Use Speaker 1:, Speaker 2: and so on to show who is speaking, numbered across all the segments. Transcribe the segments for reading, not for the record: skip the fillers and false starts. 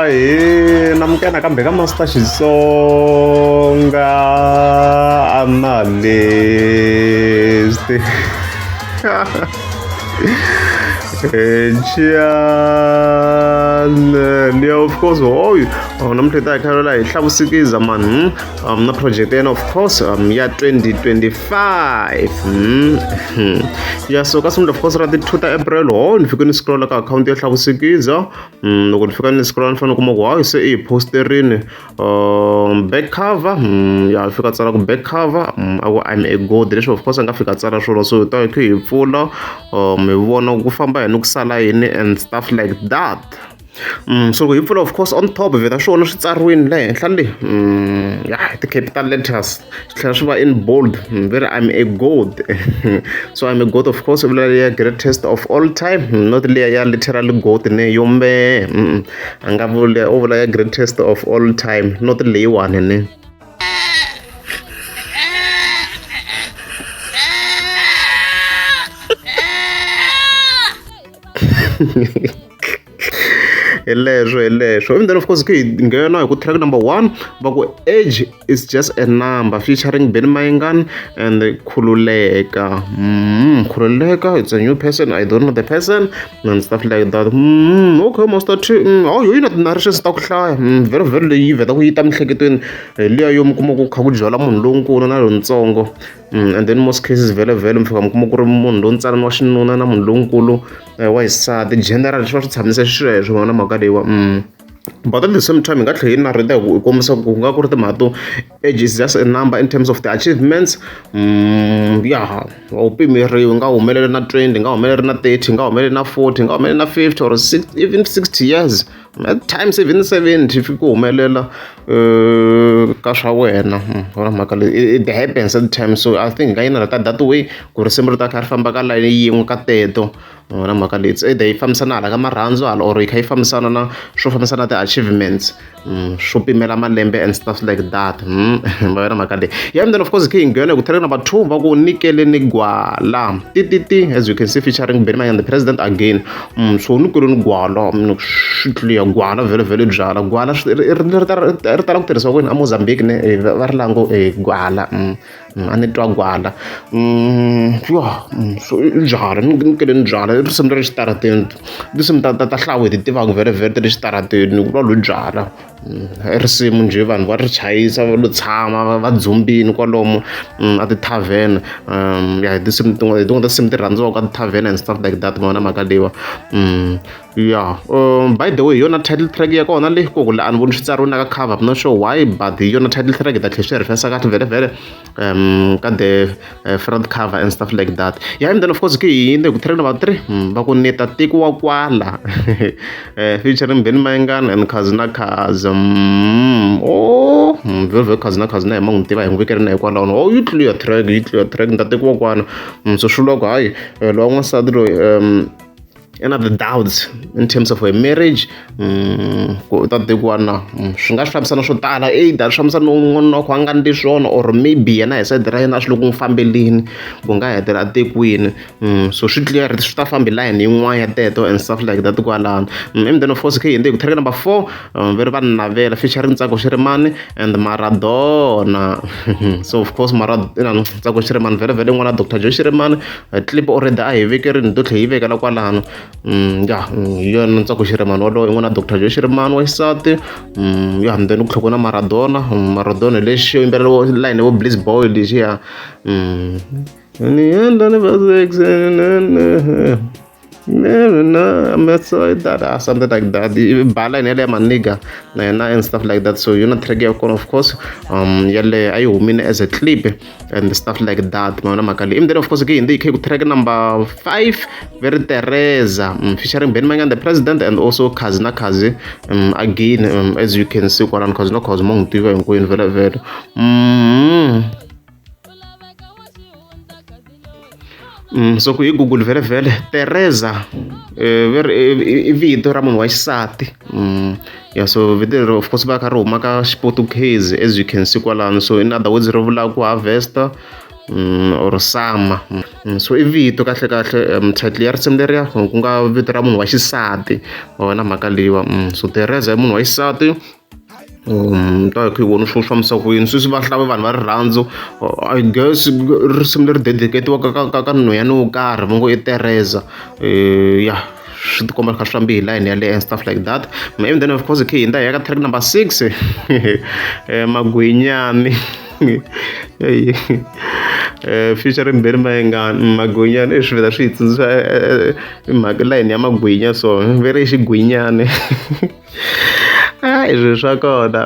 Speaker 1: Ahee namukela nakambe ka Master Xitsonga Analyst Channel yeah, of course hoy namuntlha hi ta hi khalela hi hlavusikiza man na project ya yena of course ya 2025 ya so ka siku of course ra ti 2 ta April ho ni fike ni scrolla ka akhawunti ya hlavusikiza loko ni fika ni scrolla ni fanele ni kuma ku hayi se i hi posterini back cover ya fika a tsala ku back cover a ku I'm a god leswi of course a nga fika a tsala swona so hi ta hi kha hi pfula hi vona ku famba yini ku sala yini and stuff like that. So loko hi pfula of course on top hi vheta swi vona swi tsariwini le henhla le ya hi ti-capital letters swi tlhela swi va in bold ve ri I'm a god so I'm a god of course vula leya greatest of all time not liya ya literal goat ne yo mbe a nga vula u vula ya greatest of all time not leyiwani ne. Hi leswo hi leswo and then of course hi nghena hi ku track number 1 va ku age is just a number featuring Benny Mayengani and Khululeka Khululeka it's a new person I don't know the person and stuff like that okay Master T oh yi na ti-narrations ta ku hlaya very very leyi yi vheta ku yi ta miehleketweni hi liya yo mi kuma ku kha ku byala munhu lonkulu na lontsongo. And then most cases vhele vhele mi fika mi kuma ku ri munhu lontsanana wa xinuna na munhu lonkulu wa xisati general swi va swi tshamise xisweswo ma vona mhaka leyiwa but at the same time hi nga tlhela hi narheta hi ku hi kombisa ku nga ku ri timhaka to age is just a number in terms of the achievements ya a wu pimeriwi nga humelela na 20 nga humeleri na 30 nga humeleri na 40 nga humeleri na 50 or even 60 years at times even 70 fi ku humelela ka swa wena vona mhaka leyi it happens at times so I think nga yi na that way ku risimu ri ta kha ri famba ka layeni yin'we ka teto vona mhaka leyi it's either yi fambisana hala ka marhandzu hala or yi kha yi fambisana na swo fambisana na ti-achievements swo pimela malembe and stuff like that va yona mhaka leyi yeah and then of course khe hi nghena ku track number 2 va ku nikeleni gwala ti ti ti as you can see featuring Benny Mayengani the president again so nikeleni gwala swi clear gwala vhele vhele byala gwala ri tala ku tirhisiwa kwini a Mozambique ne va ri lango gwala a ni twa gwala yo so i byala ni nikeleni byala i risimu ra le xitarateni tinsimu ta hlawu hi ti tivaka vhele vhele ta le xitarateni ku va lo byala i risimu njhe vanhu va ri chayisa va lo tshama va dzumbini kwalomu a ti-tavern ya hi tinsimu tin'wana hi tin'wana ta tinsimu ti rhandziwaka ka ti-tavern and stuff like that ma vona mhaka leyiwa ya by the way hi yona title track ya kona leyi ku la a ni voni swi tsariwe na ka cover I'm not sure why but hi yona title track hi ta tlhela swi reference kahle vhele vhele ka the front cover and stuff like that yeah and then of course ke hi yini ku track number 3 va ku ni ta tekiwa kwala featuring Benny Mayengani and Khazina Khaza oh vhele vhele Khazina Khaza na hi ma n'wi tiva hi n'wi vekele na hikwalaho oh yi clear track yi clear track ni ta tekiwa kwana so swi vula ku hayi lowa n'wansati loyi i na the-doubts in terms of her marriage ku u ta tekiwa na swi nga swi fambisana swo tala either swi fambisana no n'wanuna wa ku a nga ndli swona or maybe yena hi sayiti ra yena a swi le ku n'wi fambeleni ku nga hetelela a tekiwini so swi clear swi ta famba hi layeni yin'wana ya teto and stuff like that kwalano and then of course khe hi hundze hi ku track number 4 ve ri va ni navela featuring Ntsako Shirimani and Maradona so of course inani Ntsako Shirimani vhele vhele n'wana Dr Joe Shirimani clip already a hi vekerini to tlhela hi vekela kwalano ya hi yona Ntsako Shirimani wolowo i n'wana Dr Joe Shirimani wa xisati ya and then ku tlhela ku na Maradona Maradona lexi xo yimbelela line vo Bliss Boy lexiya ni endla ni va something like that ba line yaleyo maniga na yena and stuff like that so yona track ya kona of course yaleyo a yi humile as a clip and stuff like that ma vona mhaka leyi and then of course ke hindze hi kha ku track number 5 very Teresa featuring Benny Mayengani the president and also Khazi na Khazi again as you can see kwalano Khazi na Khazi ma n'wi tiva hinkwenu vhele vhele so ku hi Google vhele vhele Teresa ve ri i vito ra munhu wa xisati ya so vito leri of course va kha ri huma ka Xiputukezi as you can see kwalano so in other words ri vula ku harvest-a. Or Sama. So i vito kahle kahle title ya risimu leriya ku nga vito ra munhu wa xisati, ma vona mhaka leyiwa. So Teresa i munhu wa xisati, ta hi kha hi vona swo fambisa ku yini sweswi va hlava vanhu va rirhandzu. I guess risimu leri dedicate-iwaka ka nhwanyana wo karhi va ngo i Teresa. Ya, swi tikomba swi kha swi fambe hi line yaleyo and stuff like that. And then of course hi kha hi hundza hi ya ka track number 6, Magwinyani, featuring Benny Mayengani. Magwinyani i swi vhela swi hi tsundzuxa mhaka line ya magwinya, so ve ri xigwinyani. Ah, swilo swa kona.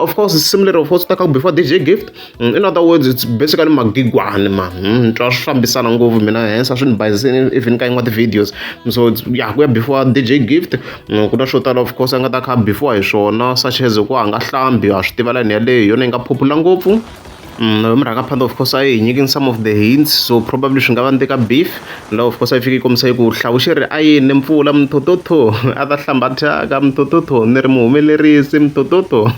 Speaker 1: Of course risimu leri of course ta ka before DJ Gift. In other words, it's basically magigwani man. Twa swi fambisana ngopfu mina, hence a swi ni bayizisini even ka yin'wana ti-videos. So ya ku ya before DJ Gift, ku na swo tala of course a nga ta kha before hi swona, such as ku a nga hlambi, ha swi tiva line yaleyo hi yona yi nga popular ngopfu. Murhangaphandle of course a yi hi nyikini some of the hints, so probably swi nga va ndzi ka beef laha of course a yi fiki yi kombisa yi ku hlawuxeri a yini mpfula mthototho a ta hlamba thyaka mthototho ni ri muhumelerisi mthototho.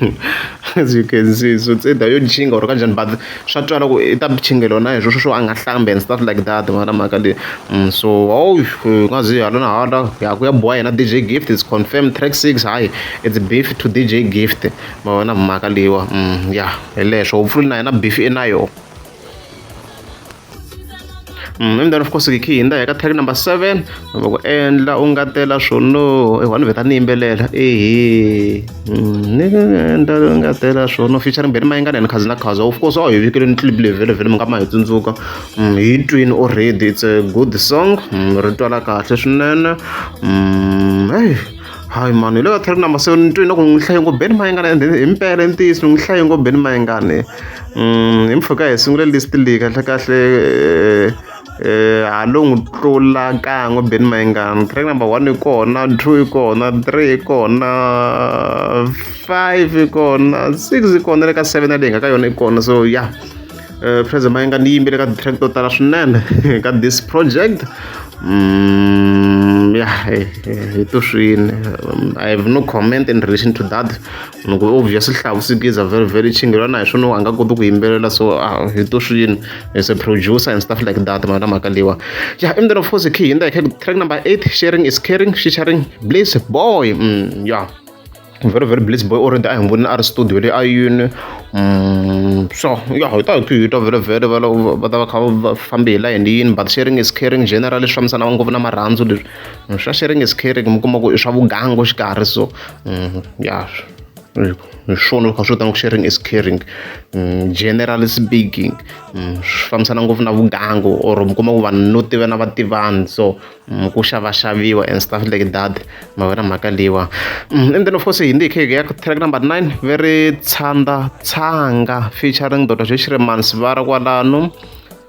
Speaker 1: As you can see, so it's either yo chinga or kanjhani, but swa twala ku i ta chingelo na hi sweswo swo a nga hlambi and stuff like that, vona mhaka leyi. So oh, nga zi hala na hala ya ku ya boha yena DJ Gift is confirmed track 6. Hayi, it's beef to DJ Gift, ma vona mhaka leyiwa. Ya, hi leswo, hopefully na yena beef i na yona. And then of course hi khe hi hundza hi ya ka track number 7, va ku endla u nga tela swo no i one vheta ni yimbelela ehe ni endla u nga tela swo no featuring Benny Mayengani and Khazi na Khaza. Of course a hi vekele ni clip leyi vhele vhele mi nga ma hi tsundzuka, hi twini already. It's a good song, ri twala kahle swinene. Hey, hayi mani, hi le ka track number 7, ni twini na ku n'wi hlaye ngo Benny Mayengani and hi mpela i ntiyiso ni n'wi hlaye ngo Benny Mayengani. Hi mpfhuka hi sungule list leyi kahle kahle, ha lo n'wi tlula kan'we Benny Mayengani. Track number 1 yi kona, 2 yi kona, 3 yi kona, 5 yi kona, 6 yi kona, le ka 7 leyi nga ka yona yi kona. So yeah, President Mayengani yi yimbele ka ti-track to tala swinene ka this project. Yeah, hi to swini, I have no comment in relation to that. Loko obviously Hlavu Sikiza very very chingela na hi swona a nga koti ku yimbelela, so hi to swini as a producer and stuff like that, mana mhaka leyiwa. Yeah, and then of course hi khe hi hundza hi track number 8, Sharing is Caring featuring Bliss Boy. Yeah, very very Bliss Boy already a hi n'wi vonile a ri studio leyi a yini. So ya, hi ta hi hi twa vhele vhele va va ta va kha va fambe hi line yini, but sharing is caring generally swi fambisana ngopfu na marhandzu leswi swa sharing is caring, mi kuma ku i swa vugangu xikarhi. So ya, hi swona kha swo tano ku sharing is caring, generally speaking, swi fambisana ngopfu na vugangu or mi kuma ku vanhu no tiva na va tivani, so ku xavaxaviwa and stuff like that, ma vona mhaka leyiwa. And then of course hi ndi hi khe hi ya track number 9, very Tshanda Tshanga featuring Dr. Joe Shirimani Sivara kwalano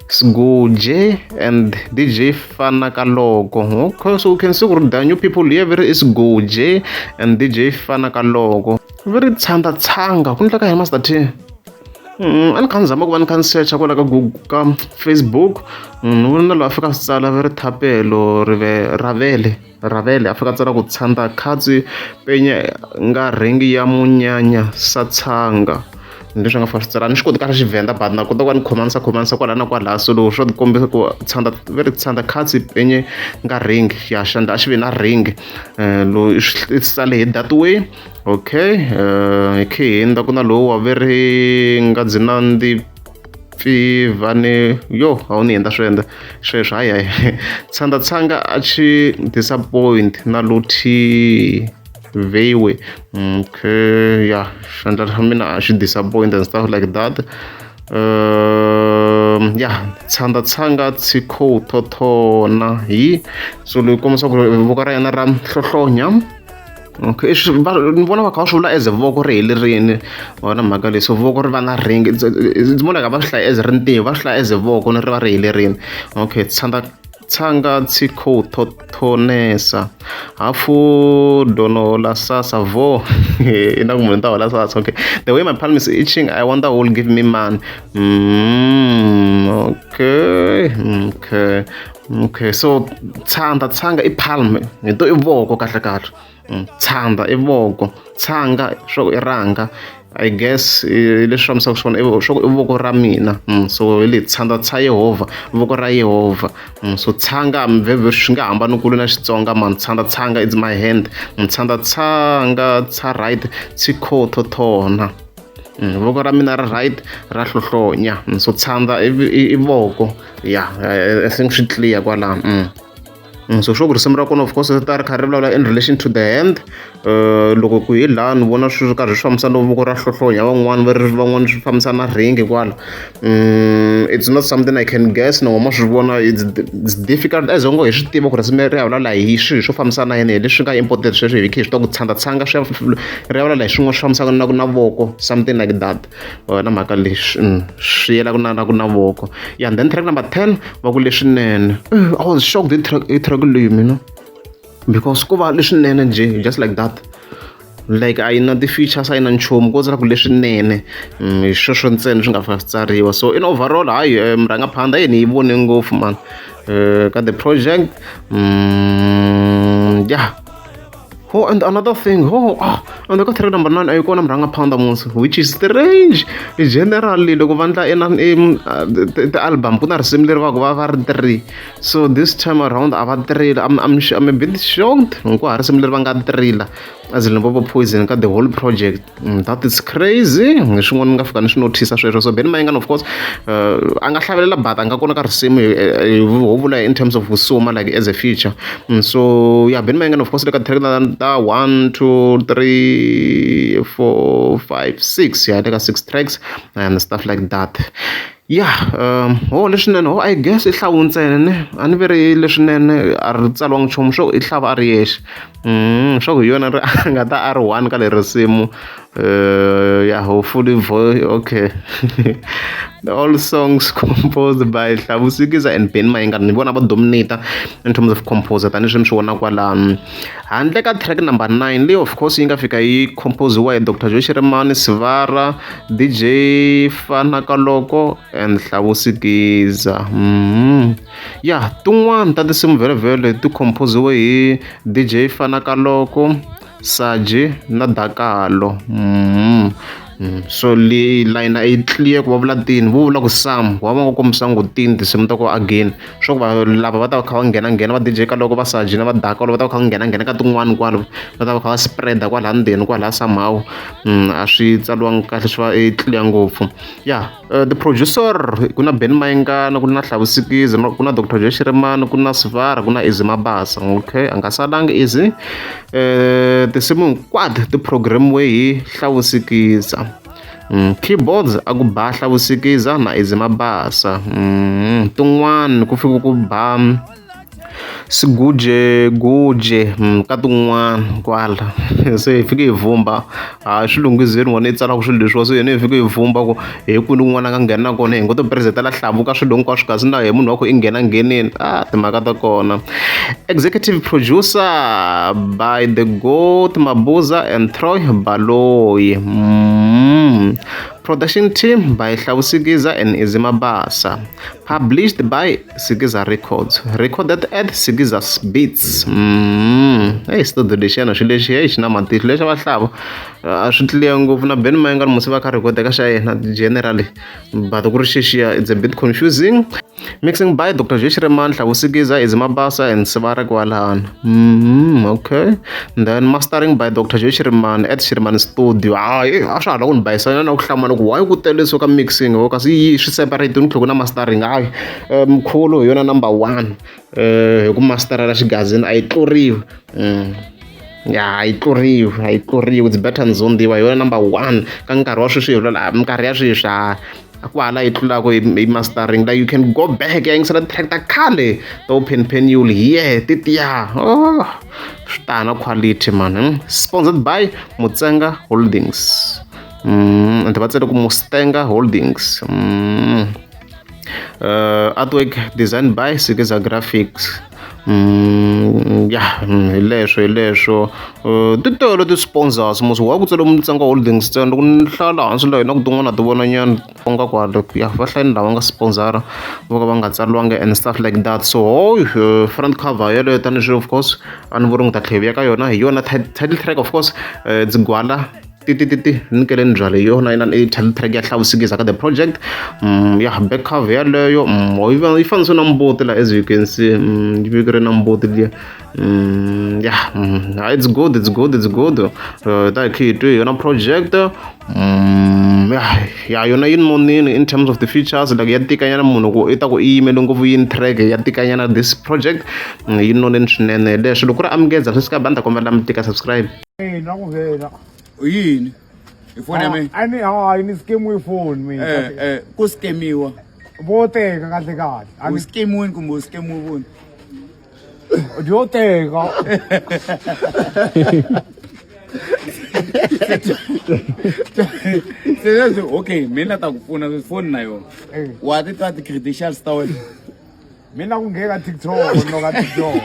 Speaker 1: Sguje and DJ Fana Kaloko. Okay, so you can see the new people here very is Sguje and DJ Fana Kaloko. Very Tshanda Tshanga. Ku ndleka hi Master T. A ni kha ni zama ku va ni kha ni search kwala ka Google, ka Facebook. Ni vona loyi a fika swi tsala ve ri Thapelo Rive Ravele Ravele a fika tsala ku Tshanda Khatsi penya nga rhengi ya munyanya sa tshanga, leswi nga fika swi tsala. Ni swi koti kahle Xivhenda, but na kota ku va ni khomanisa khomanisa kwala na kwala, so loko swo tikombisa ku Tshanda ve ri Tshanda Khatsi penye nga ring ya xandla a xi vi na ring loyi i tsale hi that way. Okay, hi khe hi hundza ku na lowu wa ve ri nga dzi na ndi pfivani yo a wu ni hundza swi endla sweswo. Hayi hayi, Tshanda Tshanga a xi disappoint na luthihi veiwe. Okay, yeah, xandla xa mina a xi disappoint and stuff like that. Yeah, Tshanda Tshanga tshi khou thothona hi so loyi kombisa ku voko ra yena ra hlohlonya. Okay, ni vona va kha va swi vula as voko ri helerile, vona mhaka leyi. So voko ri va na ring, it's more like a va swi hlaya as rintiho, va swi hlaya as voko ni ri va ri helerile. Okay, Tshanda Tshanga tshi khou thothonesa hafu dono hola sasa vo i na ku munhu ta hola sasa. Okay, the way my palm is itching, I wonder who will give me money. Okay. Okay, so tshanda tshanga i palm hi to i voko kahle kahle. Tshanda i voko, tshanga swa ku i rhanga. I guess leswi fambisaka swona i swa ku i voko ra mina. So hi le tshanda tsha Yehovha, voko ra Yehovha. So tshanga vhevhe swi nga hambani kule na Xitsonga man. Tshanda tshanga it's my hand. Tshanda tshanga tsha right tshikhothotona. Voko ra mina ra right ra hlohlonya. So tshanda i voko. Yeah, I think swi clear kwalano. So swo ku risimu ra kona of course ri ta ri kha ri vulavula in relation to the hand. Loko ku hi laha ni vona swi ri karhi swi fambisana na voko ra hlohlonya, van'wani va ri van'wani swi fambisana na ringi kwala. It's not something I can guess, na ma swi vona it's difficult as ngo hi swi tiva ku risimu ri ya vulavula hi swilo swo fambisana na yini, hi leswi nga important sweswo hi kha hi swi tiva ku tshanda tshanga swi ri ya vulavula hi swin'wana swi fambisana na ku na voko, something like that. Na mhaka leswi swi yelaka na ku na voko. Yeah, and then track number 10 va ku leswinene. I was shocked hi track leyi mina because ku va leswinene njhe just like that. Like a yi na ti-features, a yi na nchumu, ko tsala ku leswinene. Hi sweswo ntsena swi nga fika swi tsariwa. So in overall hayi, murhangaphandha yini yi vone ngopfu man ka the project. Yeah. Oh, and another thing, oh, ah, and ka track number 9 a yi kona murhangaphandha musi, which is strange. Generally loko va endla ina ti-album ku na risimu leri va ku va va ri three. So this time around a va three. I'm a bit shocked hikuva ha risimu leri va nga three as Limpopo Poison ka the whole project. That is crazy. Hi swin'wana ni nga fika ni swi notice sweswo. So Benny Mayengani of course a nga hlavelela but a nga kona ka risimu ho vula in terms of vusuma like as a feature. So yeah, Benny Mayengani of course le ka track ta 1 2 3 4 5 6, yeah, le ka 6 tracks and stuff like that. Yeah, ho leswinene, ho I guess i hlawu ntsena ne, a ni ve ri leswinene a ri tsariwangi nchumu, swo i hlava a ri yexe. Swa ku hi yona ri a nga ta a ri one ka leri risimu. Yeah, hopefully okay. All songs composed by Hlavu Sikiza and Benny Mayengani, ni vona va dominate in terms of composer tanihileswi mi swi vona kwalano. Handle ka track number 9 leyi of course yi nga fika yi composiwa hi Dr. Joe Shirimani, Sivara, DJ Fana Kaloko and Hlavu Sikiza. Yeah, tin'wani ta tinsimu vhele ti composiwe hi DJ Fana Kaloko, Saji na Dakalo. So leyi line a yi clear ku va vula tini, vo vula ku some wa va nga kombisanga ku tini tinsimu ta ku again. Swa ku va lava va ta va kha va nghena nghena va DJ Kaloko, va Saji na va Dakalo va ta va kha va nghena nghena ka tin'wani kwalo, va ta va kha va spread kwala ndzeni kwala somehow. A swi tsariwangi kahle swi va clear ngopfu. Yeah, the producer ku na Benny Mayengani, ku na Hlavu Sikiza, ku na Dr. Joe Shirimani, ku na Sivara, ku na Easy Mabasa. Okay, a nga salangi Easy. Tinsimu hinkwato ti programiwe hi Hlavu Sikiza. Keyboards a ku ba Hlavu Sikiza na Easy Mabasa. Tin'wani ku fika ku ba Siguje Guje ka tin'wana kwala. Se hi fike hi vhumba, a swi lunghizeni n'wana i tsalaka swilo leswiwa, so yena hi fike hi vhumba ku hi kwini kun'wana a nga nghena kona, hi ngo to presentela Hlavu ka swilo hinkwaswo kasi na hi munhu wa ku i nghena ngheneni. Ah, timhaka ta kona. Executive producer by the Goat Mabuza and Troy Baloyi. Production team by Hlavu Sikiza and Easy Mabasa. Published by Sikiza Records. Recorded at Sikiza's Beats. Hey, studio lexiyana xilo lexi hey xi na matihlo lexi va Hlavu a swi clear ngopfu na Benny Mayengani musi va kha record ka xa yena generally, but ku ri xexiya it's a bit confusing. Mixing by Dr. Joe Shirimani, Hlavu Sikiza, Easy Mabasa and Sivara kwalano. Okay. And then mastering by Dr. Joe Shirimani at Shirimani Studio. Hayi, a swa ha lava ku ni bayisana na ku hlamala ku why ku tele so ka mixing ho kasi yi swi separate ni tlhela ku na mastering. Hayi, mkhulu hi yona number 1 hi ku masterela xigazini a yi tluriwi. Ya, a yi tluriwi, a yi tluriwi. It's better Ndzondiwa hi yona number 1 ka nkarhi wa sweswi, hi vula minkarhi ya sweswi a ku hala yi tlulaka hi mastering. Like you can go back ya yingisela track ta khale to pen pen you'll hear titiya. Oh, swi tana quality man. Sponsored by Mutsenga Holdings. And va tsale ku Mustenga Holdings. Artwork designed by Sikiza Graphics. Ya hi leswo hi leswo ti tele ti-sponsors mos wa ku tsala Mutsonga Holdings ntsena loko ni hlaya laha hansi laha na ku tin'wana na ti vona nyana ku nga kwala ya va hlayini lava nga sponsor vo ka va nga tsariwanga and stuff like that. So front cover yeleyo tanihi of course a ni vuri ni ta tlhela hi vuya ka yona hi yona title track of course ndzi gwala ti ti ti ti nikeleni byala hi yona inani i title track ya Hlavusikiza ka the project. Ya back cover yaleyo yi fanise na mbuti la as you can see yi vekeriwe na mbuti liya. Ya it's good it's good it's good. Ta hi khe hi twe yona project. Ya ya yona yi nonile in terms of the features like ya tikanyana munhu ku i ta ku i yimele ngopfu yini track ya tikanyana this project yi nonile swinene leswo loko ku ri amukeza swi sika ba ni ta kombela mi tika subscribe.
Speaker 2: Mina ku nghena.
Speaker 3: Yini? Hi foni ya mina?
Speaker 2: A ni hayi ni scamiwe foni mina.
Speaker 3: Eh eh ku scamiwa.
Speaker 2: Vo teka kahle kahle.
Speaker 3: A ni scamiwini kumbe u scamiwe voni?
Speaker 2: Yo teka.
Speaker 3: Se leswi okay mina ta ku pfuna sweswi foni na yona. Wa ti twa ti-credentials ta wena?
Speaker 2: Mina ku nghena TikTok no ka TikTok.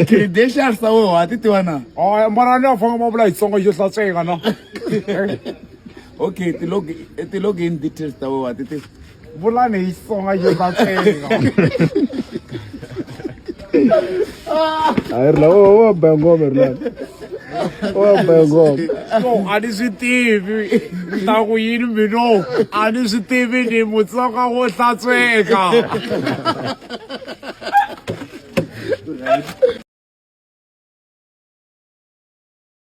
Speaker 3: Credentials ta wena wa ti tiva na?
Speaker 2: Oh, mara ni fanga ma vula Xitsonga xo hlantsweka na.
Speaker 3: Okay, ti login details ta wena wa ti tiva?
Speaker 2: Vulani hi Xitsonga xo hlantsweka.
Speaker 4: Hayi ri la wa ba ngoma ri la. Wa ba ngoma.
Speaker 2: No, a ni swi tivi. Ta ku yini mino? A ni swi tivi ni Mutsonga wo hlantsweka.